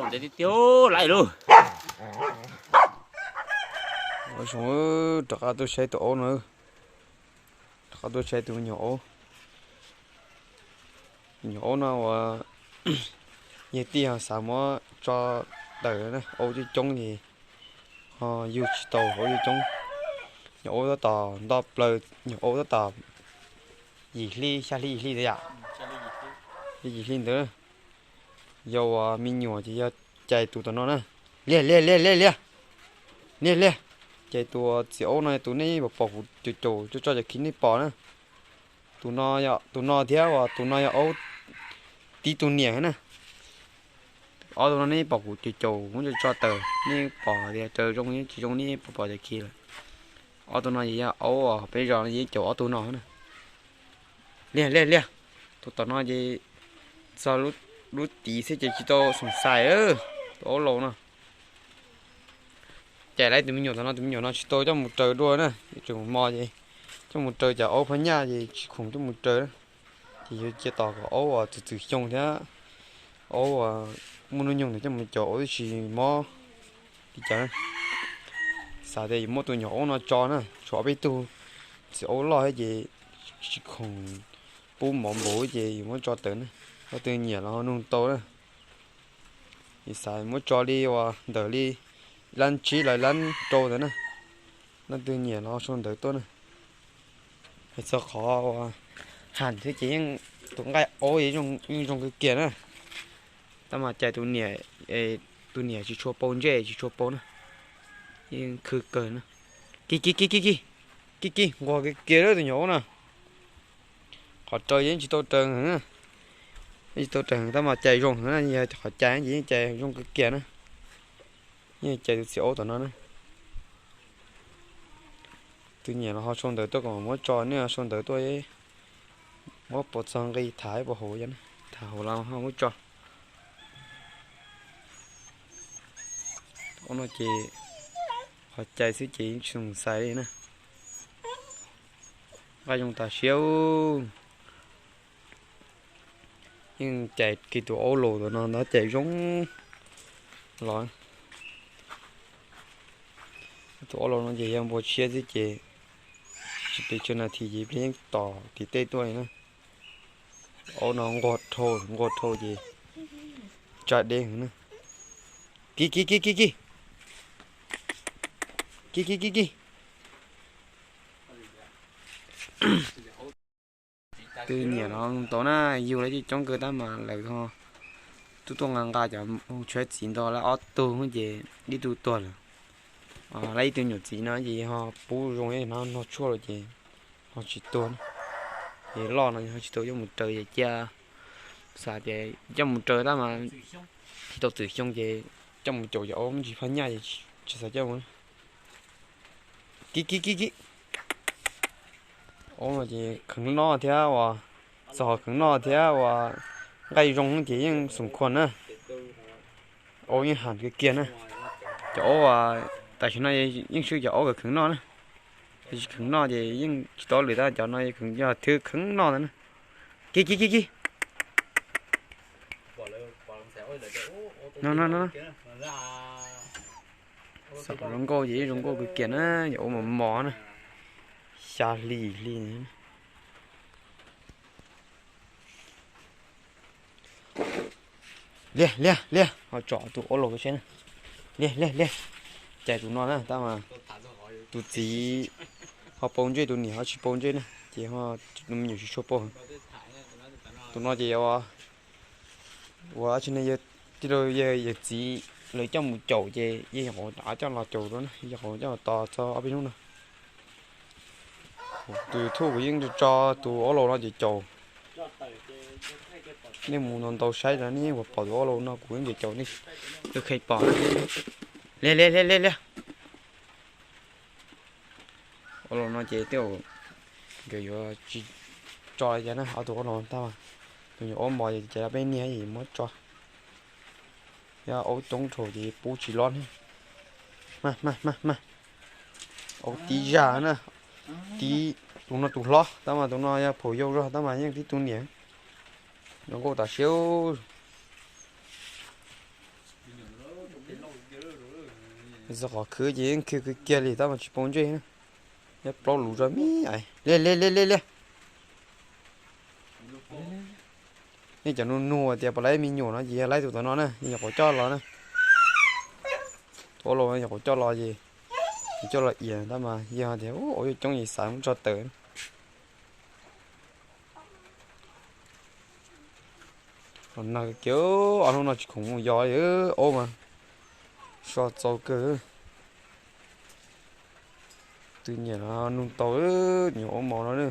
Tiag, laiv lug. Ua zoo, rov qab tuaj saib tus aub no. Rov qab tuaj saib tus me nyuam aub. Nyuam aub no uas yawg tij ho xav muab tso tawm na, aub coob coob ces ho yug tsis tau aub coob coob. Nyuam aub tab tom nto plaws, nyuam aub tab tom yim hli, xya hli yim hli ntawd yom. Yim hli ntawd. Yog uas me nyuam ces yog cais tus tom no na. Liag liag liag liag liag. Liag liag. Cais tus txiv aub no, tus nej pom pom kuv caum caum tso tso cov khiv nej pom na. Tus no, tus no thiab uas tus no yog aub tib tug niam na. Ob tug no nej pom kuv caum caum muab tso tso tawm, nej pom tias raws zoo tsis zoo nej pom pom cov khiv lawm. Ob tug no ces yog aub uas peb zos no ces caum ob tug no na. Liag liag liag. Tus tom no ces txog lub tid xwb ces tsis tau xoom xais. Tus aub laus no cais lawm tus me nyuam tom no, tus me nyuam no tsis tau coj mus raws dua na, tseem mos ces coj mus raws cov aub phab nyaj ces tsis khoom coj mus raws na. Ces yuav cia tos kom aub uas txwm txwm xyoo thiab aub uas muaj hnub nyoog ntawd coj mus caum aub tib si mob li cas. Xav tias yuav muab tus nyuam aub no tso na, tshuav ob peb tug txiv aub loj thiab ces tsis khoom pub mov npaum ces yuav muab tso tawm na. Ob tug nyiam los ho nug tau na. Ces xav muab tso li uas ntawm li lab tsib los lab rau ntawd na. Leej twg nyiam los sau ntawv tuaj na. Hais txog qhov uas ham thiab ces yeej, tus nqaij aub yeej zoo kawg kiag na. Tab mas cais tus niam, tus niam tsis tshua pau ntsej tsis tshua pau na. Yeej khw kawg na. Kis kis kis kis kis, kis kis nquag kiag kiag lawm tus nyuam aub na. Qhov raws yeej tsis tau raws heev, yeej tsis tau raws heev tab mas cais zoo heev na, yog qhov cais ces yeej cais zoo kawg kiag na. Yeej cais tus txiv aub tom no na. Tus nyiam los ho sau ntawv tuaj kom muab tso, nej ho sau ntawv tuaj, muab puas txog nqi tham puas hauv, tham hauv los ho muab tso. Ub no ces qhov cais xwb ces yeej tsis mus xais li na. Nqaij zoo tas siab. Yeej cais kiag tus aub laus tom no ntag, cais zoo los. Tus aub laus no ces yog npua tshiab xwb ces tsis pes tsawg nas this ces peb yeej tom tim tej tuaj li na. Aub no nquag dhau, nquag dhau ces tsa deb heev na. Kis kis kis kis kis, kis kis kis kis. Tus nyiam no tau na, yug lawv coob kawg tab mas lawv ho tuaj tuaj nqa nqa cov tshuav txiv ntau lawm ob tug ces ib tug tuag lawm. Lawv ib tug nyuam txiv no ces ho pub zoo no, noj tshuaj lawm ces ho tsis tuag na. Ces loj no ho tsis tau coj mus raws ces cia, xav tias coj mus raws tab mas tsis tau txwm xyoo ces coj mus caum cov aub me ntsis phaj nyaj ces tsis xav coj mus. Kis kis kis kis. Aub no ces kheev noj thiab uas, txog kheev noj thiab uas nqaij zoo ces yeej xoom khuam na. Aub yeej ham kiag kiag na. Cov aub uas tam sim no yeej swb cov aub kheev noj na. Tsis kheev noj ces yeej tsis tau lwm tab, cov no yog thwv kheev noj ntag na. Kis kis kis kis. No no no. Xav kom zoo nkauj ces yeej zoo nkauj kawg kiag na, yog aub mos mos na, xya hli hli. Liag liag liag, ho tsom tus aub laus seb na. Liag liag liag, cais tus no na, tab mas tus txiv ho pau ntsej, tus niam ho tsis pau ntsej na, ces ho me nyuam tsis tshua pau. Tus no ces ua tsis ne, tij laug yawg txiv lawv coj mus caum ces yawg nyuam qhuav rov coj los caum dua na, nyuam qhuav coj los tos txog ob peb hnub no. Tus YouTube kuv yeej tso tus aub laus no ces caum. Nej mus ntaus ntaus saib no nej yeej pom tus aub laus no kuv yeej caum nej. Kheev pom. Liag liag liag liag liag. Aub laus no ces tej zaum nkawd yuav tsis tso li cas na, ob tug aub laus tab, tus nyuam aub mos ces cais los peb niag es muab tso. Yog aub coob dhau ces pub tsis loj ne. Mas mas mas mas, aub tib zaj na, tib, tus no tus hlob tab mas tus no yog phaum yau zog tab mas yeej tib tug niam. Zoo nkauj tas siab. Txog qhov khwv ces yeej khwv kiag li tab mas tsis poob ntsej na. Nyob plaub lus zog me ais. Liaj liaj liaj liaj liaj. Nej cov nug nug tias puas laib me nyuam no ces yog laib tus tom no na, nyuam qhuav coj los na. Tus ua los nyuam qhuav coj los ces, coj los iav tab mas yog tias ua yuav coob ces xav muab tso tawm. Los nag kiag, ob hnub no tsis khoom mus yos li, ob mas so txaus kawg. Twb nyiam nug tau nyuam ob mos no.